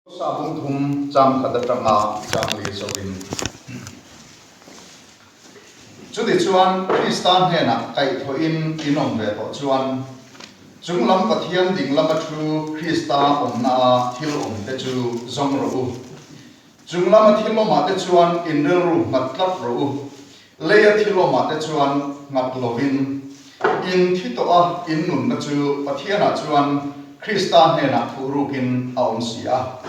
Sa bung thum chang khat atanga chang li zawhin. Chutichuan, Krista hnenah kaihthawhin in awm ve tawh chuan, chung lam Pathian ding lama thu Krista awmnaa thil awmte chu zawng rawh u. Chung lama thil awmah te chuan in rilru nghat tlat rawh u. Leia thil awmah te chuan nghat lovin, in thi tawh a in nunna chu Pathianah chuan Krista hnenah thuhrukin a awm si a.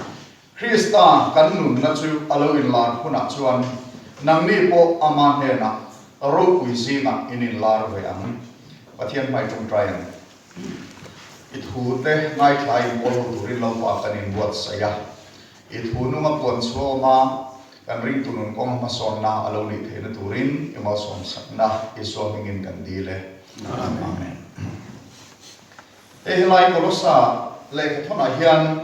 Krista kan nunna chu a lo inlar hunah chuan nangni pawh ama hnenah ropui zingah in inlar ve ang. Pathian hmai tawngtai ang. I thute ngaithla in pawl ho turin lo pa kan inbuatsaih a. I thu nunga puan chhuah awm a, kan ringtu nun kawng hmasawnna a lo nih theihna turin i malsawmsakna Isua hmingin kan dil e. Amen. Hei helai Kolosa lehkha thawnah hian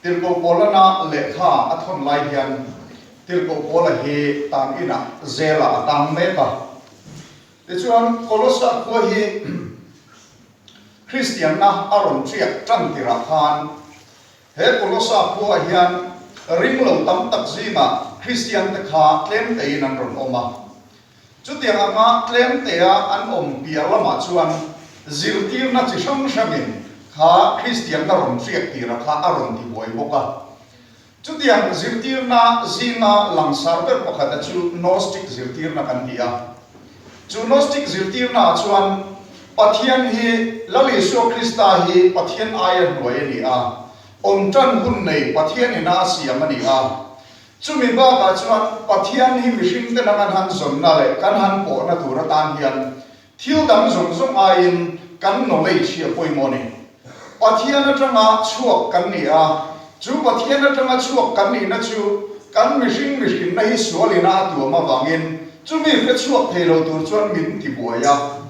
Tirhkoh Paulana lehkha a thawn lai hian Tirhkoh Paula hi tan inah zelah a tang mek a. Tichuan Kolosa khua hi Kristianna a rawn ṭiak ṭan tirah khan He Kolosa khuaah hian ringlo tam tak zingah Kristiante kha tlem tein an rawn awm a. Chutiang anga tlem tea an awm piah lamah chuan zirtirna chi hrang hrangin kha Kristianna rawn hriak tira kha a rawn ti buai bawk a. Chutiang zirtirna zinga langsar ber pakhata chu Gnostic zirtirna kan ti a. Chu Gnostic zirtirnaah chuan Pathian hi Lal Isua Krista hi Pathian aia hnuai a ni a, awm tan hun nei Pathian ina a siam a ni a. Chumi bakah chuan Pathian hi mihringte na kan han zawnna leh kan han pawhna tur atan hian thil dang zawng zawng aiin kan knowledge hi a pawimawh a ni. Pathian atanga chhuak kan ni a, chu Pathian atanga chhuak kan nihna chu kan mihring mihrinna hi sualina a tuam avangin chumi hre chhuak thei lo tur chuan min ti buai a.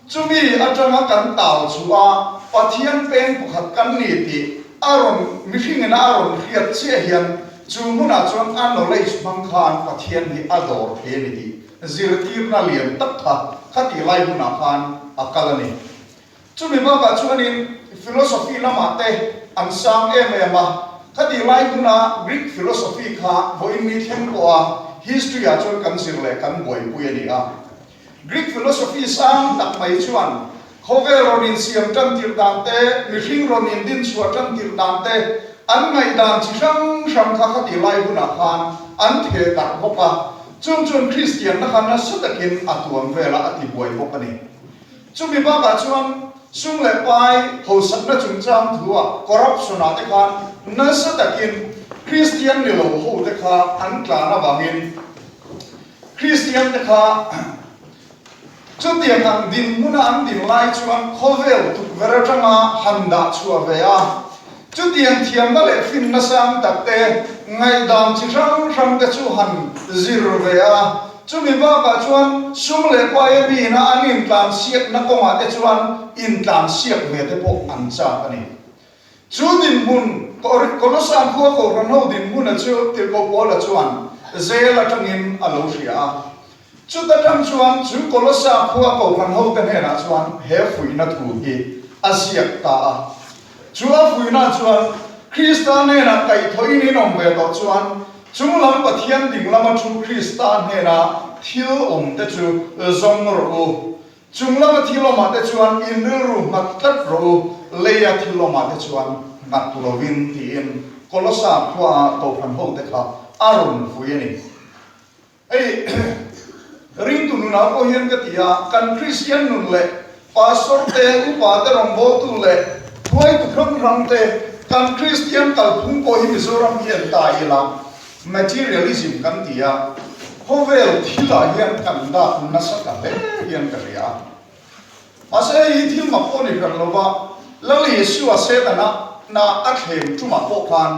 Chumi atanga kan tal chu a Pathian peng pakhat kan ni tih a rawn mihringina a rawn hriat chiah hian chu hmunah chuan a knowledge hmang khan Pathian hi a dawr thei a ni tih zirtirna lian tak kha khatih lai hunah khan a kal a ni. Chumi bakah chuanin philosophy lamah te an sang em em a, khatih lai huna Greek philosophy kha vawiin ni thleng pawha history ah chuan kan zir leh kan buaipui a ni a. Greek philosophy sang tak mai chuan khawvel rawn insiam tan tirh dan te, mihring rawn indin chhuah tan tirh dan te, an ngaihdan chi hrang hrang kha khatih lai hunah khan an theh darh bawk a, chung chuan Kristianna kha nasa takin a tuam velah a ti buai bawk a ni. Chumi bakah chuan sum leh pai hausakna chungchang thuah corruption ah te khan nasa takin Kristian ni lo ho te kha an tlan avangin Kristian te kha chutiang ang dinhmuna an din lai chuan khawvel tukverh atanga han dah chhuah ve a, chutiang thiamna leh finna sang tak te, ngaihdan chi hrang hrang te chu han zir ve a. Chumi bakah chuan sum leh paia miina an intlansiakna kawngah te chuan intlansiak ve te pawh an chak a ni. Chu dinhmun, Kolosan khua Kohhran ho dinhmuna chu Tirhkoh Paula chuan zel atangin a lo hria a. Chuta tang chuan chu Kolosa khua Kohhran hote hnenah chuan he fuihna thu hi a ziak ta a. Chu a fuihna chuan Krista hnenah kaihthawhin in awm ve tawh chuan Chung lam Pathian ding lama thu Krista hnena thil awm te chu zawng rawh u. Chung lama thil awmah te chuan in rilru nghat tlat rawh u, leia thil awmah te chuan nghat lovin tiin Kolosa khuaa Kohhran hote kha a rawn vui a ni. Hei ringtu nunah pawh hian ka ti a, kan Kristian nun leh Pastor te, upa te, rawngbawltu leh hruaitu hrang hrang te, kan Kristian kalphung pawh hi Mizoram hian ta ila materialism kan ti a, khawvel thilah hian kan dak nasa ta hle hian ka hria a. Mahse hei hi thil mak pawh ni hran lova, Lal Isua Setana na a thlem tumah pawh khan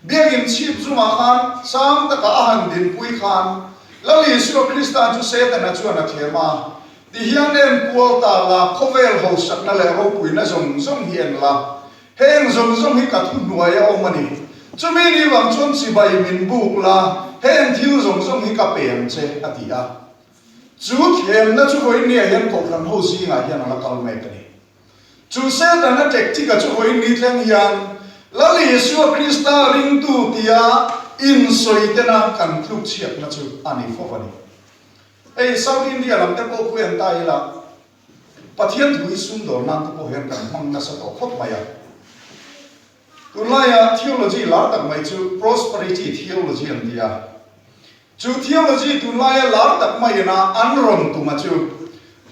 Biakinn chhip zungah khan sang taka a han dinpui khan Lal Isua Krista chu Setana chuan a thlem a, Ti hian en kual ta la, khawvel hausakna leh ropuina zawng zawng hi en la, heng zawng zawng hi ka thuhnuai a awm a ni. Chumi ni vang chuan chibai min buk la, heng thil zawng zawng hi ka pe ang che, a ti a. Chu thlemna chu vawiinniah hian Kohhran ho zingah hian a la kal mek a ni. Chu Setana tactic-a chu vawiin ni thleng hian Lal Isua Krista ringtu tia insawi tena kan tlukchhiatna chu a ni fo a ni. Hei South India lam te pawh khu en ta ila, Pathian thu hi sumdawn nan te pawh hian kan hmang nasa tawh khawp mai a. Tunlaia theology lar tak mai chu prosperity theology an ti a. Chu theology tunlaia lar tak maiina an rawn tum a chu,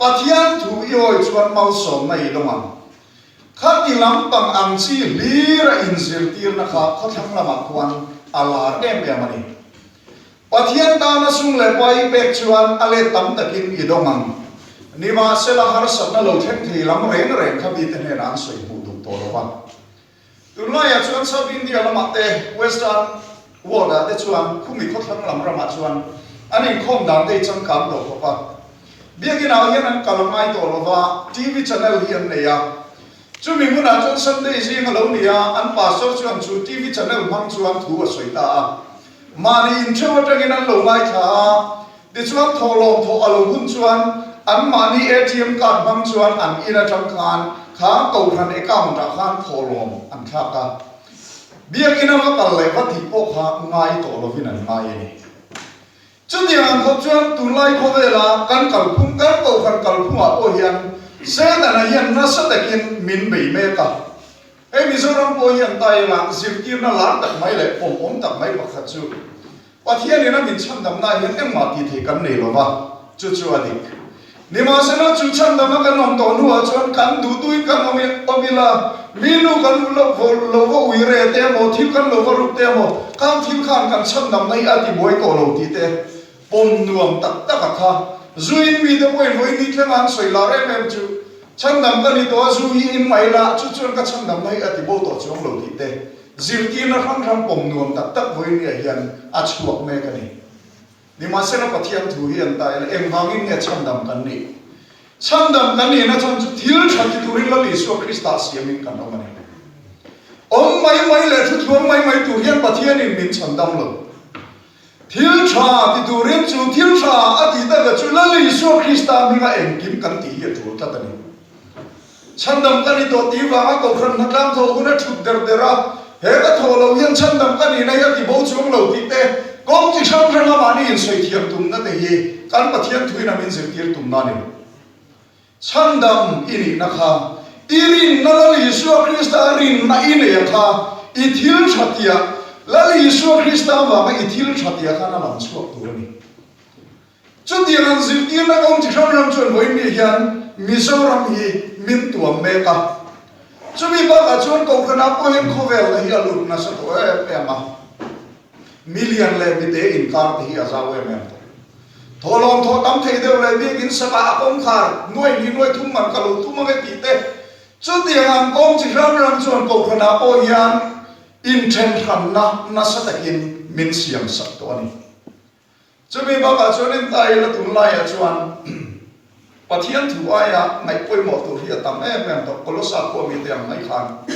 Pathian thu i awi chuan malsawmna i dawng ang. Khati lampang ang chi hlir a inzirtirna kha khawthlang lamah khuan a lar em em a ni. Pathian tana sum leh pa i pek chuan a let tam takin i dawng ang. Nimahsela harsatna lo thleng thei lam reng reng kha mite hnenah an sawi hmuh duh tawh lo va. Tunlaiah chuan South India lamah te, Western world ah te chuan khumi khawthlang lam ramah chuan an inkhawm dan te hi changkang tawh khawp a. Biakin ah hian an kal a ngai tawh lo va, TV channel hi an nei a. Chumi hmunah chuan Sunday zing a lo ni a, an pastor chuan chu TV channel hmang chuan thu a sawi ta a. Mahni intheuh atangin an lo ngaithla a, tichuan thawhlawm thawh a lo hun chuan anmahni ATM card hmang chuan an in atang khan kha kohhran account ah khan thawhlawm an thlak a. Biakinn a va kal leh va tih pawh kha ngai tawh lovin an ngai a ni. Chutiang ang khawp chuan tunlai khawvela kan kalphung, kan kohhran kalphungah pawh hian Setana hian nasa takin min bei mek a. Hei Mizoram pawh hian taila zirtirna lar tak mai leh pawmawm tak mai pakhat chu Pathianin a min chhandamna hian engmah tih theih kan nei lo va, chu chu a dik. Nimahsela chu chhandama kan awm tawh hnuah chuan kan duhtuin kan awm awm ila, mi nu kan lo lo va ui re te emaw, thil kan lo va ruk te emaw, khang thil khan kan chhandamna hi a ti buai tawh lo tih te Pawm nuam tak tak a kha. Zu in mite pawhin vawi ni thlengah an sawi lar em em chu. Chhandam ka ni tawh a, zu hi in mai la, chu chuan ka chhandamna hi a ti bo tawh chuang lo tih te zirtirna hrang hrang pawm nuam tak tak vawi niah hian a chhuak mek a ni. Nimahsela Pathian thu hi an ta ila engvangin nge chhandam kan nih? Chhandam kan nihna chhan chu thil tha ti turin Lal Isua Krista siamin kan awm a ni. Awm mai mai leh thutluang mai mai tur hian Pathianin min chhandam lo. Thil tha ti turin chu thil tha a tih taka chu Lal Isua Krista hminga engkim kan tih hi a tul tlat a ni. Chhandam ka ni tawh tih vanga Kohhran hnatlang thawh hun a thut der der a, he ka thawh loh hian chhandam ka nihna hi a ti bo chuang lo tih te, kawng chi hrang hranga mahni insawi thiam tumna te hi kan Pathian thuin a min zirtir tumna a ni. Chhandam i nihna kha, i rinna Lal Isua Krista rinna i nei a kha, i thil tha tiah, Lal Isua Krista avanga i thil tha tiah khan a lang chhuak tur a ni. Chutiang an zirtirna kawng chi hrang hrang chuan vawiin ni hian Mizoram hi min tuam mek a. Chumi bakah chuan Kohhranah pawh hian khawvelna hi a lut nasa tawh em em a. Milian leh mite inkar te hi a zau em em tawh. Thawhlawm thawh tam thei deuh leh biakinn sakah a kawngkhar nuai hnih nuai thum man ka lo tum ang e tih te, chutiang ang kawng chi hrang hrang chuan Kohhranah pawh hian inthenhranna nasa takin min siam sak tawh a ni. Chumi bakah chuan in ta ila tunlaiah chuan Pathian thu aia ngaih pawimawh tur hi a tam em em tawh. Kolosa khua mite ang mai khan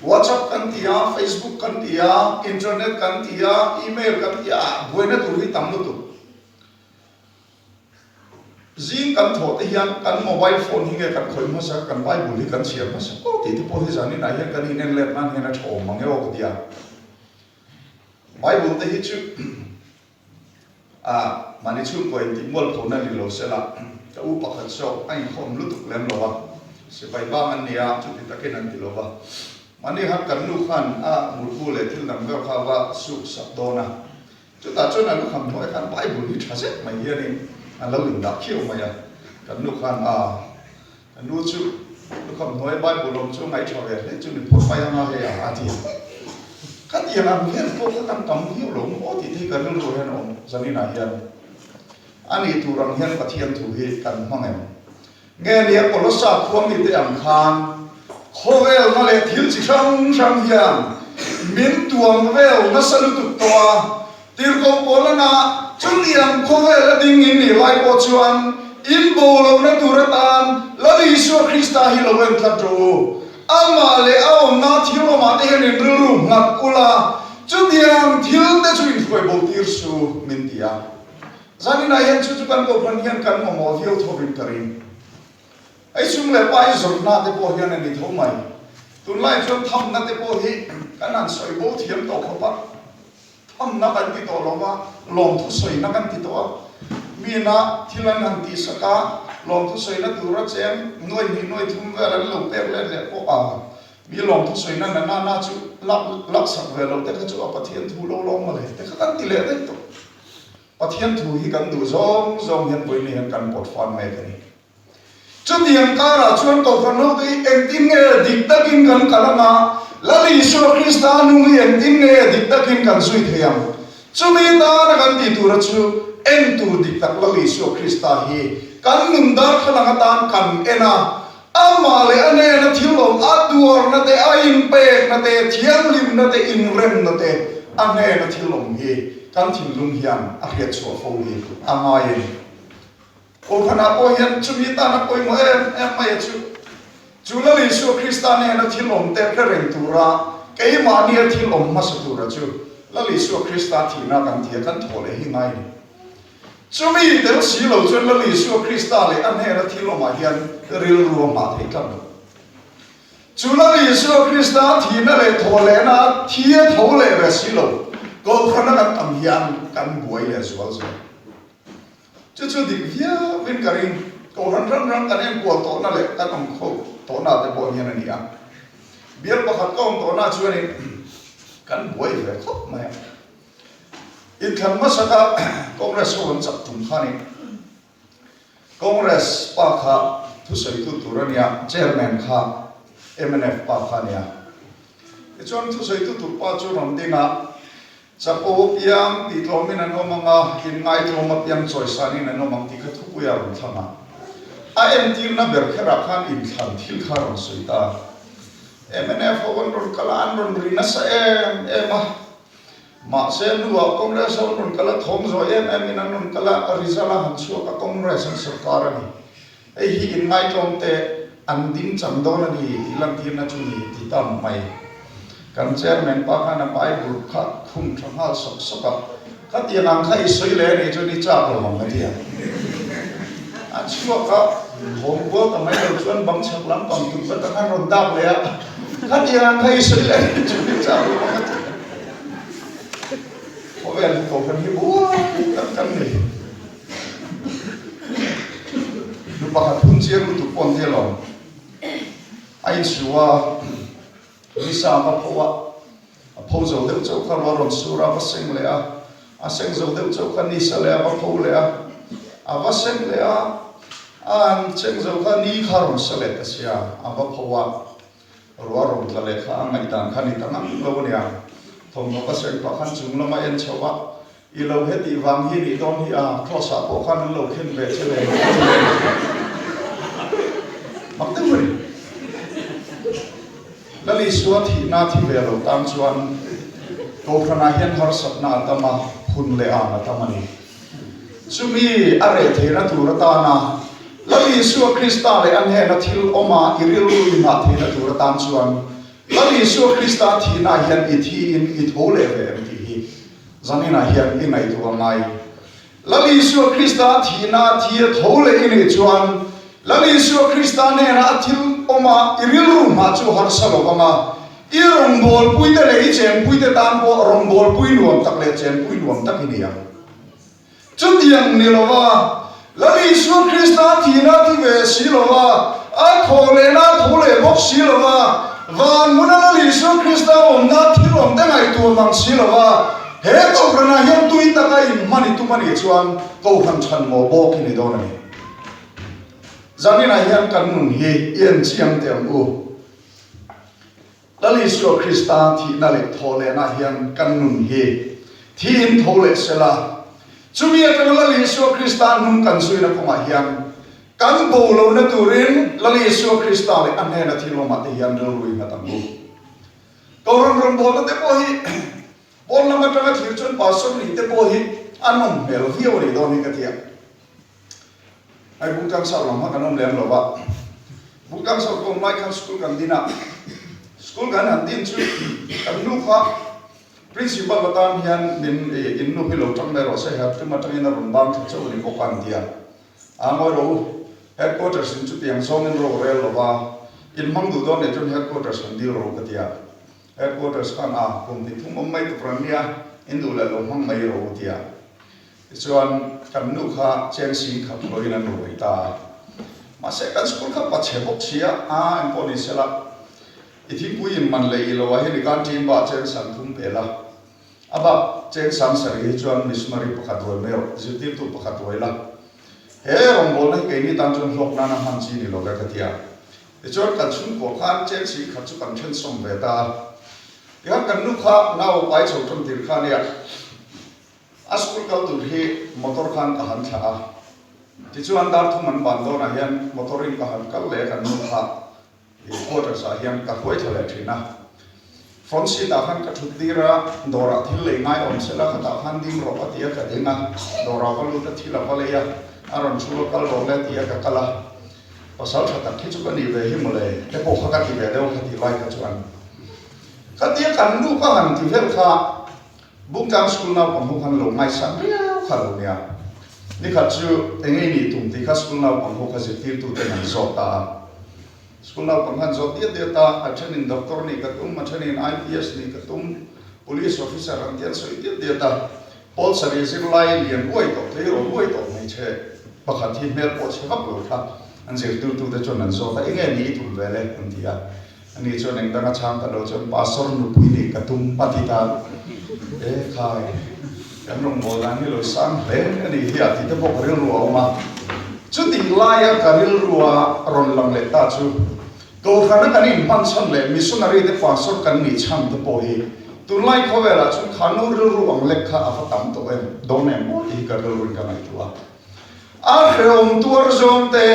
WhatsApp kan ti a, Facebook kan ti a, internet kan ti a, email kan ti a, buaina tur hi tam lutuk. Zing kan thawh te hian kan mobile phone hi nge kan khawih hmasa, kan Bible hi kan chhiar hmasa aw tih te pawh hi zanin ah hian kan inen let nan hian a tha awm mang e aw ka ti a. Bible te hi chu A, mahni chhungkaw in tih mual phona ni lo se la, ka u pakhat zawk a inkhawm lutuk lem lo va, sipai bang an ni a, chuti takin an ti lo va. Mahni khan kan nu khan a mutbu leh thil dang vel kha va suk sak dawn a, chutah chuan a lukham hnuai khan Bible hi tha zet mai hianin a lo indah khiau mai a, kan nu khan a. Ka nu chu lukham hnuai Bible awm chu a ngaihṭha ve hle chu ni phawt mai anga hei a a ti a. Khatiang ang hian pawh kha kan tam viau lo maw tih te hi ka rilru hian a awm zaninah hian. A nih tur ang hian Pathian thu hi kan hmang em? Nge nia Kolossa khua mite ang khan khawvelna leh thil chi hrang hrang hian min tuam vel nasa lutuk tawh a, Tirhkoh Paulana chutiang khawvel a ding in nih lai pawh chuan in bo lohna tur atan Lal Isua Krista hi lo en tlat rawh u. Amah leh a awmna thil awmah te hian in rilru nghat ula, chutiang thil te chu in hruai bo tir su min ti a. Zaninah hian chu chu kan kohhran hian kan mamawh viau thovin ka ring. Hei sum leh pa i zawrhna te pawh hian a ni tho mai. Tunlai chuan thamna te pawh hi. Kan han sawi bo thiam tawh khawp a, thamna kan ti tawh lo va, lawmthu sawina kan ti tawh a. Mina thil an han tihsak a, lawmthu sawina tura cheng nuai hnih nuai thum vel an lo pek let leh pawh a, mi lawmthu sawina na na na chu lak laksak ve lo te kha chu a Pathian thu lo lawm mawle te kha kan ti leh daih tawh. Pathian thu hi kan duh zawng zawng hian vawiin hian kan pawt fan mek a ni. Chutiang karah chuan Kohhran hote hi engtin nge dik takin kan kal ang a, Lal Isua Krista nung hi engtin nge dik takin kan zui thei ang? Chumi tana kan tih tura chu en tur dik tak Lal Isua Krista hi kan nun darthlalang atan kan en a, amah leh a nena thil awm a tuarna te, a inpekna te, thianghlimna te, inremna te, a hnena thil awm hi kan thinlung hian a hriatchhuah fo hi a ngai a ni. Kohhranah pawh hian chumi tana pawimawh em em mai a chu. Chu Lal Isua Krista nena thil awm te hre reng tura keimahnia thil awm hmasa tura chu Lal Isua Krista thihna kan ti a, kan thawh leh hi ngai a ni. Chumi tel si lo chuan Lal Isua Krista leh a hnena thil awmah hian rilru a hmah thei tlat lo. Chu Lal Isua Krista thihna leh thawh lehna thi a tho leh ve si lo, Kohhrana kan tam hian kan buai leh zual zel. Chu chu dik viauin ka ring. Kohhran hrang hrang kan enkual tawhna leh kan awm kho tawhna te pawh hian a ni a. Bial pakhat ka awm tawhna chuanin kan buai ve khawp mai a. Inthlan hmasaka Congress ho an chak tum khanin Congress pa kha thusawitu tur a nia, Chairman kha mnf pa kha a nia. Tichuan thusawitu tur pa chu rawn ding a, Chapo apiang tih tlawmin an awm ang a, inngai tlawm apiang chawisanin an awm ang tih kha thupui a rawn thlang a. A entirna ber kherah khan inthlan thil kha a rawn sawi ta. Mnf ho an rawn kal a, an rawn ri nasa em em a. Mahse hnuah Congress ho an rawn kal a, thawm zawi em emin an rawn kal a, result a han chhuak a, Congress an sorkar a ni. Hei hi inngaihtlawm te an ding chang dawn a ni tih lantirna chu ni ti ta mai. Kan chairman pa khan a Bible kha khum tha nghal sawk sawk a, Khatiang ang kha i sawi leh a nih chuan i chak lo ang a ti a. A chhuak a, thawm kual ta mai lo chuan bang chhak lampang tut vat a khan rawn dak leh a, Khatiang ang kha i sawi leh a nih chuan i chak lo ang a ti a. Khawvel hi kohhran hi buai tak kan ni. Nu pakhat hun chiang lutuk pawh an ti alawm. A insu a, nisa va pho a, a pho zo deuh chauh kha ruah rawn sur a, va seng leh a, a seng zo deuh chauh kha nisa leh a va pho leh a, a va seng leh a, a han cheng zo kha ni kha rawn sa leh ta sia, a va pho a, ruah rawn tla leh kha a ngaihdan kha ni ta ngang lo a nia. Thawmhnaw va seng pah khan chung lama en chhoh a, I lo hetih vang hi nih dawn hi a, Kross ah pawh khan an lo khen ve che le. Mak deuh a ni. Lal Isua thihna thi ve lo tan chuan Kohhranah hian harsatna a tam a, hun leh an a tam a ni. Chumi a reh theihna tur atana Lal Isua Krista leh a hnena thil awma i rilru i nghah theihna tur atan chuan Lal Isua Krista thihna hian i thiin i tho leh ve em tih hi Zaninah hian i ngaihtuah ngai. Lal Isua Krista thihna a thi a tho leh i nih chuan Lal Isua Krista hnena a thil awma i rilru hmah chu harsa lo vang a, i rawngbawlpuite leh i chenpuite tan pawh rawngbawlpui nuam tak leh chenpui nuam tak i ni ang. Chutiang ni lova, Lal Isua Krista thihna thi ve si lova, a thawh lehna tho leh bawk si lova, van hmuna Lal Isua Krista awmna thil awm te ngaihtuah mang si lova, he Kohhranah hian tui taka inhman i tum a nih chuan Kohhran chhan maw bawk i ni dawn a ni. Zaninah hian kan nun hi i en chiang teh ang u. Lal Isua Krista thihna leh thawhlehna hian kan nun hi thiin tho leh sela, chumi atanga Lal Isua Krista hnung kan zuina kawngah hian kan bo lohna turin Lal Isua Krista leh a hnena thil awmah te hian rilru i nghat ang u. Kohhran rawngbawlna te pawh hi pawn lam atanga thlir chuan pastor nih te pawh hi a nawm hmel viau a nih dawn hi ka ti a. Hei Bungtlang South lam kha kan awm lem lo va, Bungtlang South ka awm lai khan school kan din a, school kan han din chu kan nu kha principal atan hian min in nu hi lo tang mai rawh se her tum atangin a rawn bang thla chauh a ni bawk a an ti a, a ngawi rawh u, headquarters in chutiang zawngin ro rel lo va, in hmang duh dawn nih chuan headquarters han dil rawh u ka ti a. Headquarters khan a kum hnih thum awm mai tur an nia, in duh leh lo hmang mai rawh u tia. Tichuan kan nu kha cheng sing khat hlawhin an ruai ta a. Mahse kan school kha pachhe bawk sia a engpawh ni sela i thingpui in man leh i lo ah hian i canteen bah cheng sang thum pe la. A bak cheng sang sarih hi chuan missionary pakhat ruai mai rawh, zirtirtu pakhat ruai la. He rawngbawlna hi keini tan chuan hlawk nana hman chi ni lo ve ka ti a. Tichuan kan chhungkaw khan cheng sing khat chu kan then sawm ve ta a. Tikhan kan nu kha nau pai chho tan tir kha nia a school kal tur hi motor khan ka han thlah a. Tichuan dar thum an ban dawnah hian motor in ka han kal leh a kan nu kha i quarters ah hian ka hruai thla leh thin a. Front seat ah khan ka thut tir a, dawrah thil lei ngai awm sela khatah khan ding rawh a ti a ka ding a, dawrah va lut a thil a va lei a, a rawn thu a kal rawh le ti a ka kal a. Pasal tha tak hi chu ka nih ve hi mawle te pawh kha ka ti ve deuh kha tih lai kha chuan khatia kan nu ka han ti vel kha Bungtlang school naupang ho khan lo ngaihsak viau kha lo nia. Nikhat chu eng ei nih tum tih kha school naupang ho kha zirtirtu ten an zawt ta a. School naupang khan zawt diat diat a, a thenin doctor nih ka tum, a thenin IPS nih ka tum, police officer ang te an sawi diat diat a. Pawl sarih zirlai lian uai tawh thei rawn uai tawh hmeichhe pakhat hi hmel pawh chhe vak lo kha an zirtirtute chuan an zawt a, enge ni i tum ve le? an ti a. Ani chuan eng danga chhang ta lo chuan Pastor nupui nih ka tum a ti ta. E khai, kan rawngbâwl dan hi lo sang hle a nih hi a tih te pawh ka rilru a awm a. Chutih laia ka rilrua rawn lang leh ta chu Kohhrana kan inhman chhan leh missionary te pastor kan nih chhan te pawh hi tunlai khawvelah chuan kha nu rilru ang lek kha a va tam tawh em, dawn em maw tih hi ka rilruin ka ngaihtuah a. A hrehawm tuar zawng te,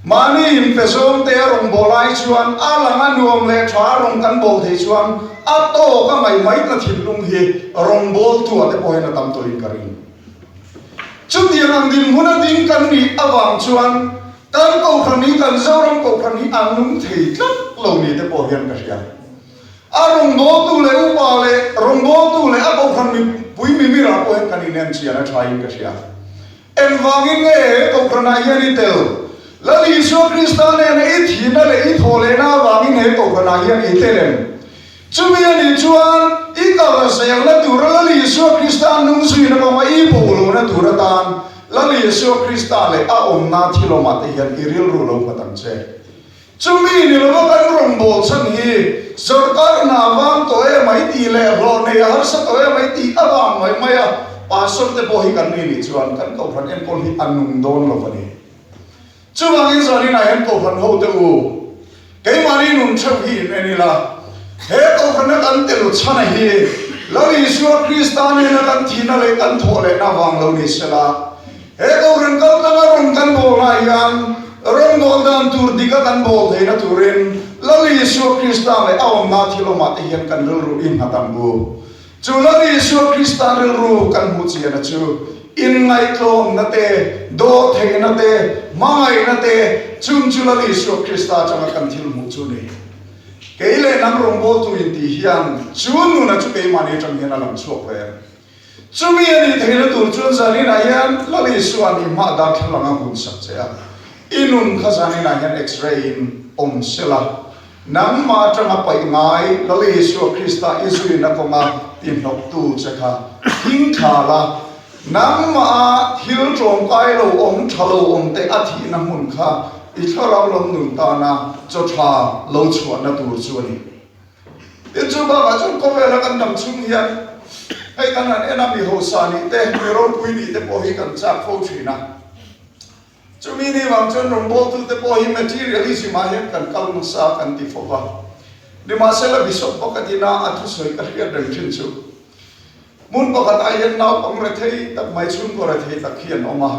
mahni inpe zawng te a rawn bawl ai chuan a lang a nuam leh tha a rawn kan bawl thei chuan a tawk a ngaih mai na thinlung hi rawn bawltu ah te pawh hian a tam tawhin ka ring. Chutiang ang dinhmun a ding kan nih avang chuan kan Kohhran hi, kan Zoram Kohhran hi a nung thei tlat lo ni te pawh hian ka hria. A rawngbawltu leh upa leh rawngbawltu leh a Kohhran mipui mimir ah pawh hian kan inem chian a tha in ka hria. Engvangin nge he Kohhranah hian i tel? Lal Isua Krista nena i thihna leh i thawhlehna avangin he Kohhranah hian i tel em? Chumi a nih chuan i kal zelna tura Lal Isua Krista nung zuina kawnga i bo lohna tur atan Lal Isua Krista leh a awmna thil awmah te hian i rilru lo nghat ang che. Chumi ni lova kan rawngbâwl chhan hi sawrkar hna vang tawh em ai tih leh hlawh nei a harsa tawh em ai tih avang mai mai a pastor te pawh hi kan ni nih chuan kan kohhran enkawl hi a nung dawn lo a ni. Chuvangin zanin ah hian Kohhran hote u, keimahni nun theuh hi in en ila, he Kohhrana kan tel chhana hi Lal Isua Krista nena kan thihna leh kan thawh lehna vang lo ni sela, he Kohhran kaltlanga rawn kan bawlna hian rawnbawl dan tur dika kan bawl theihna turin Lal Isua Krista leh a awmna thil awmah te hian kan rilru i nghat ang u. Chu Lal Isua Krista rilru kan hmuh chiahna chu inngaihtlawmna te, dawhtheihna te, hmangaihna te, chung chu Lal Isua Krista atanga kan thil hmuh chu ni. Kei leh nang rawngbawltu intih hian chu nuna chu keimahni atang hian a lang chhuak ve. Chumi a nih theihna tur chuan zaninah hian Lal Isua'n i hmah darthlalang a hunsak che a, i nun kha zaninah hian x-ray in awm sela, Nangmah atanga paih ngai Lal Isua Krista i zuina kawnga tihnawktu che kha thing thla la, nangmaha thil tlawmkai lo awm tha lo awm te a thihna hmun kha i thlarau lam nun tana chaw tha lo chhuahna tur chu a ni. Tin, chu bakah chuan khawvela kan dam chhung hian hei kan han en a, mi hausa nih te, mi ropui nih te pawh hi kan chak fo thin a. Chumi ni vang chuan rawngbawltute pawh hi materialism ah hian kan kal nasa kan ti fo va. Nimahsela Bishop pakhatin a a thusawi ka hriat reng thin chu, hmun pakhat ah hian naupang rethei tak mai chhungkaw rethei tak hi an awm a.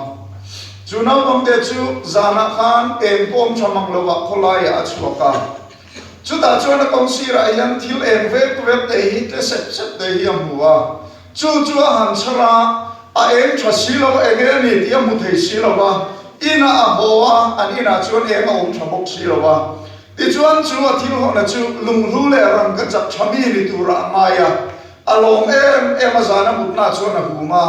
Chu naupangte chu zanah khan eng kawm tha mang lovah khawlaiah a chhuak a. Chutah chuan a kawng sirah hian thil eng vek vek te hi tle sep sep te hi a hmu a. Chu chu a han chhar a, a eng tha si lo, eng e a ni tih a hmu thei si lo va, inah a haw a, an inah chuan eng a awm tha bawk si lo va. Tichuan chu a thil hawna chu lunghlu leh rangka chak tha mi ni turah a ngai a, a lawm em em a, zana mutna chuan a hum a,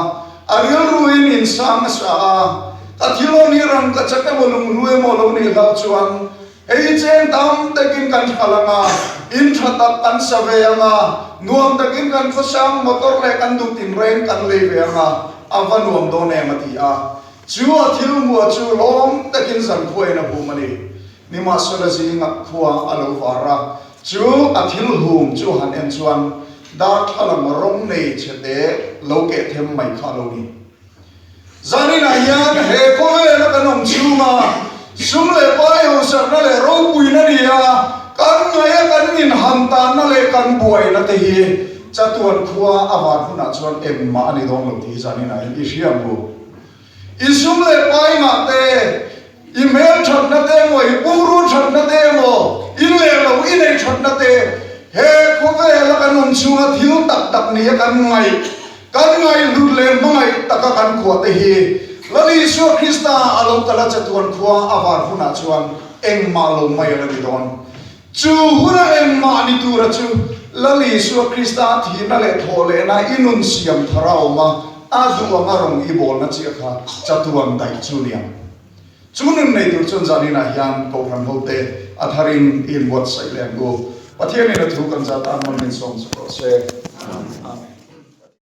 a rilruin insang a sa a, ka thil hawn hi rangka chak emaw lunghlu emaw lo nih hlauh chuan. Hei hi cheng tam takin kan hral ang a, in tha tak kan sa ve ang a, nuam takin kan khawsang motor leh kan duh tinreng kan lei ve ang a, a va nuam dawn em a ti a. Chu a thil hmuah chu lawm takin zankhuain a hum a ni. Nimahsela zingah khua a lo var a, chu a thil hum chu han en chuan darthlalang rawng nei chhete lo keh them mai kha a lo ni. Zaninah hian he khawvela kan awm chhunga sum leh pai hausakna leh ropuina ni a, kan ngaih a kan inhan tanna leh kan buaina te hi chatuan khua a van hunah chuan engmah a ni dawn lo tih hi zaninah hian i hria ang u. I sum leh pai ngah te, I hmel thatna te emaw, i pumru thatna te emaw, i leh lo i neih thatna te, he khawvela kan awm chhunga thil tak tak nia kan ngaih, kan ngaihhlut leh hmangaih taka kan khuah te hi Lal Isua Krista a lo kal a chatuan khua a var hunah chuan engmah lo mai a la ni dawn. Chu huna engmah ni tura chu Lal Isua Krista thihna leh thawhlehna i nun siam thar a awm a, a duh anga rawng i bawlna chiah kha chatuan daih chu ni ang. Chu nun nei tur chuan zaninah hian Kohhran hote a tharin i inbuatsaih leh ang u. Pathianin a thu kan zat a, man min sawm chak rawh se. Amen.